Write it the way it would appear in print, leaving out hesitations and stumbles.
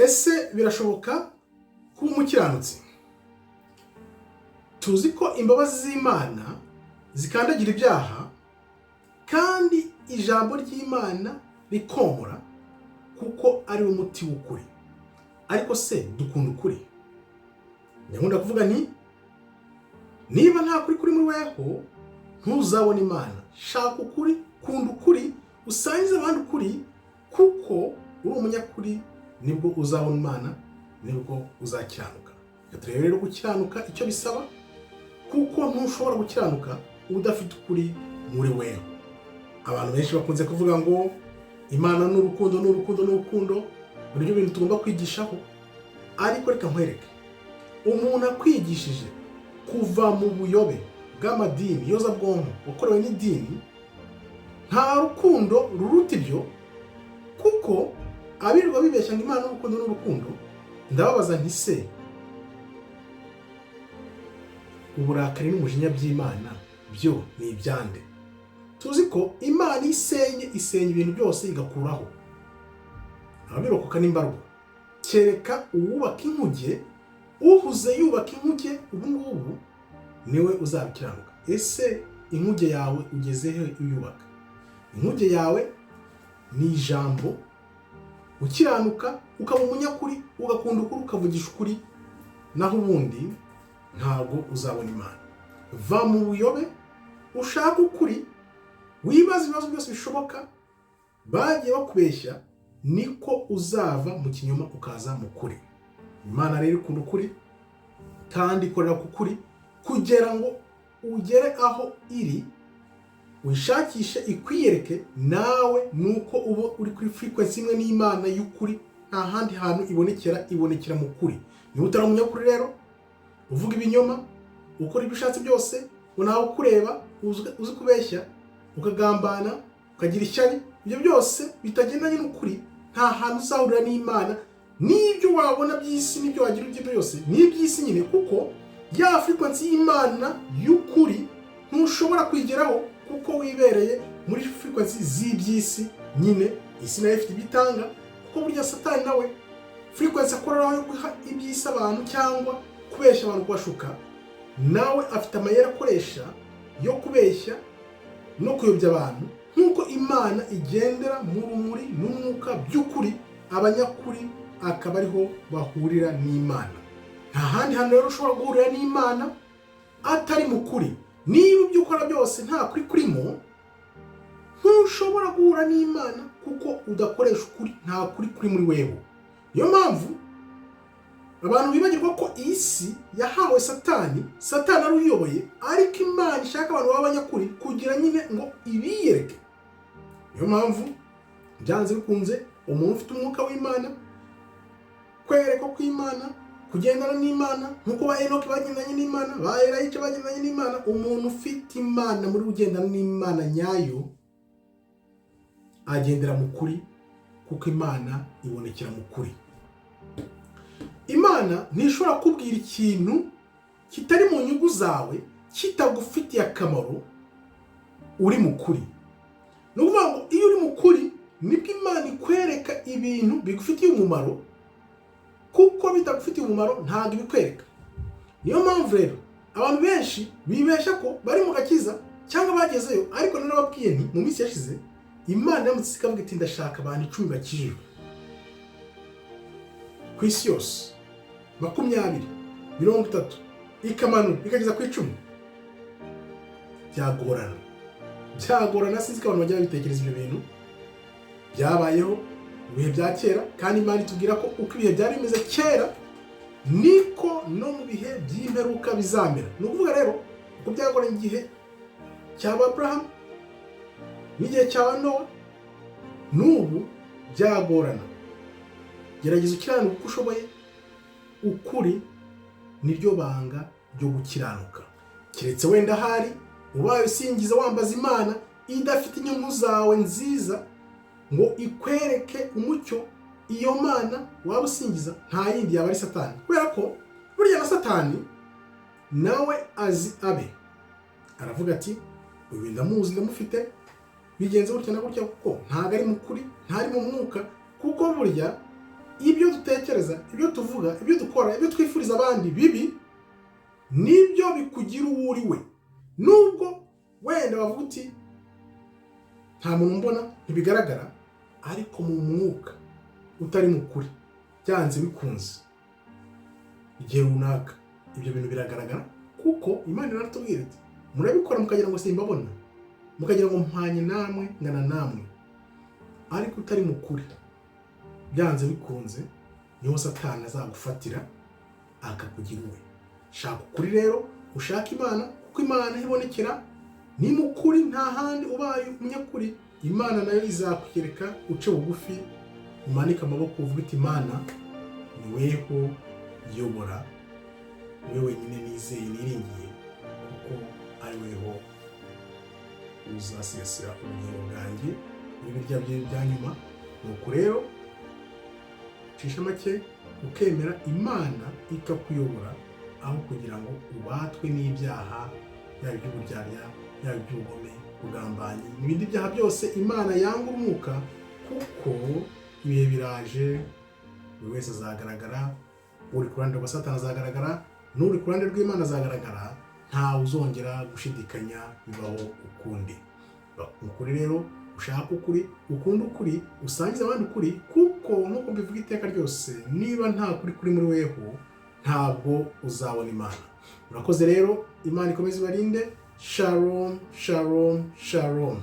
Ese birashoboka kuba umukiranutsi? Tuzi ko imbabazi z'Imana zikandagira ibyaha, kandi ijambo ry'Imana rikomora, kuko ari we muti w'ukuri. Ariko se dukunda ukuri? Nkunda kuvuga nti: "Niba nta kuri kuri muri weho, ntuzabona Imana." Shaka ukuri, kunda ukuri, usangize abandi ukuri, kuko uri umunyakuri nibwo uzabona Imana, nibwo uzakiranuka. Reka turebe rero gukiranuka icyo bisaba, kuko ntushobora gukiranuka udafite ukuri muri weho. Abantu benshi bakunze kuvuga ngo Imana ni urukundo, ni urukundo, ni urukundo. Muri byo bintu tugomba kwigishaho. Ariko reka nkwereke: umuntu akwigishije kuva mu buyobe bw'amadini yozabwonko wakorewe n'idini, nta rukundo ruruta ibyo. Kuko abirirwa bibeshya ngo Imana n'urukundo n'urukundo, ndababaza nti: se uburakari n'umujinya by'Imana byo ni ibyande? Tuzi ko Imana isenye, isenya ibintu byose, igakuraho ababirokoka n'imbarwa, kereka uwubaka inkuge. Uhuze yubaka inkuge ubu ngubu niwe uzabikiranuka. Ese inkuge yawe ugeze he uyubaka? Inkuge yawe ni ijambo, ukiranuka, ukaba umunyakuri, ugakunda ukuri, ukavugisha ukuri. Naho ubundi ntabwo uzabona Imana. Va mu buyobe, ushake ukuri, wibaze ibibazo byose bishoboka bagiye bakubeshya, niko uzava mu kinyoma ukaza mu kuri. Imana rero ikunda ukuri kandi ikorera ku kuri. Kugira ngo ugere aho iri, uyishakishe, ikwiyereke nawe, nuko uba uri kuri frequency imwe n'Imana y'ukuri. Nta handi hantu ibonekera, ibonekera mu kuri. Niba utari umunyakuri rero, uvuga ibinyoma, ukora ibyo ushatse byose, ngo ntawe ukureba, uzi kubeshya, ukagambana, ukagira ishyari, ibyo byose bitagendanye n'ukuri, nta hantu uzahurira n'Imana. N'ibyo wabona by'isi, n'ibyo wagira ibyo byose ni iby'isi nyine, kuko ya frequency y'Imana y'ukuri ntushobora kuyigeraho, kuko wibereye muri frequency z'iby'isi nyine. Isi nayo ifite ibyo itanga, kuko burya Satani nawe frequency akoreraho yo guha iby'isi abantu cyangwa kubeshya abantu, kubashuka, nawe afite amayeri akoresha yo kubeshya no kuyobya abantu. Nk'uko Imana igendera mu rumuri n'umwuka by'ukuri, abanyakuri akaba ariho bahurira n'Imana. Nta handi hantu rero ushobora guhurira n'Imana atari mu kuri. Niba ibyo ukora byose nta kuri kurimo, ntushobora guhura n'Imana, kuko udakoresha ukuri, nta kuri kuri muri wewe. Niyo mpamvu abantu bibagirwa ko iyi si yahawe Satani, Satani ari uyoboye, ariko Imana ishaka abantu b'abanyakuri kugira nyine ngo ibiyereke. Niyo mpamvu byanze bikunze umuntu ufite umwuka w'Imana, kwerekwa kw'Imana, kugendana n'Imana nk'uko ba Enoki bagendanye n'Imana, ba Erayija bagendanye n'Imana, umuntu ufite Imana muri ugendana n'Imana nyayo agendera mu kuri, kuko Imana ibonekera mu kuri. Imana ntishobora kubwira ikintu kitari mu nyungu zawe, kitagufitiye akamaro, uri mu kuri. Ni ukuvuga ngo iyo uri mu kuri nibwo Imana ikwereka ibintu bigufitiye umumaro, kuko bitagufitiye umumaro ntabwo ibikwereka. Niyo mpamvu rero abantu benshi bibeshya ko bari mu gakiza cyangwa bagezeyo. Ariko narababwiye nti mu minsi yashize, Imana iramutse ikavuga iti: "Ndashaka abantu 10 bakijijwe ku isi yose," 20, 30, ikamanura ikageza ku 10, byagorana, byagorana. Sinzi ko abantu bajya babitekereza. Ibyo bintu byabayeho mu bihe bya kera, kandi Imana itubwira ko uko ibihe byari bimeze kera niko no mu bihe by'imperuka bizamera. Ni ukuvuga rero uko byagoranye igihe cya Aburahamu n'igihe cya Nowa, n'ubu byagorana. Gerageza ukiranuka uko ushoboye. Ukuri niryo banga ryo gukiranuka, keretse wenda ahari ubaye usingiza, wambaza Imana idafite inyungu zawe nziza ngo ikwereke umucyo. Iyo Mana waba usingiza nta yindi yaba ari Satani, kubera ko burya na Satani nawe azi abe aravuga ati: "Uyu ndamuzi, ndamufite, bigenze gutya na gutya," kuko ntabwo ari mu kuri, ntari mu mwuka. Kuko burya Ibyo dutekereza, ibyo tuvuga, ibyo dukora, ibyo twifuriza abandi bibi, nibyo bikugira uwo uri we. Nubwo wenda bavuga uti: "Nta muntu mbona, ntibigaragara," ariko mu mwuka utari mu kuri, byanze bikunze igihe runaka ibyo bintu biragaragara, kuko Imana iratubwira iti: "Murabikora mukagira ngo simbabona, mukagira ngo mpanye namwe, ngana namwe." Ariko utari mu kuri, byanze bikunze niho Satani azagufatira akakugira uwe. Shaka ukuri rero, ushake Imana, kuko Imana ibonekera ni mu kuri, nta handi. Ubaye umunyakuri, Imana nayo izakwereka. Uce bugufi, umanike amaboko, uvuge uti: "Imana, ni weho yobora, niwe wenyine nizeye, niringiye, kuko ari weho uzasigasira ubugingo bwanjye muri birya bihe bya nyuma." Nuko rero ucisha make, ukemera Imana ikakuyobora, aho kugira ngo ubatwe n'ibyaha, yaba iby'uburyarya, yaba iby'ubugome, ubugambanyi n'ibindi byaha byose Imana yanga urunuka. Kuko ibihe biraje, buri wese azagaragara. Uri ku ruhande rwa Satani azagaragara, n'uri ku ruhande rw'Imana azagaragara. Ntawe uzongera gushidikanya bibaho ukundi. Ukuri rero, ushaka ukuri, ukunda ukuri, usangize abandi ukuri, kuko nk'uko mbivuga iteka ryose, niba nta kuri kuri muri weho, ntabwo uzabona Imana. Murakoze rero, Imana ikomeze ibarinde. Shalom, shalom, shalom.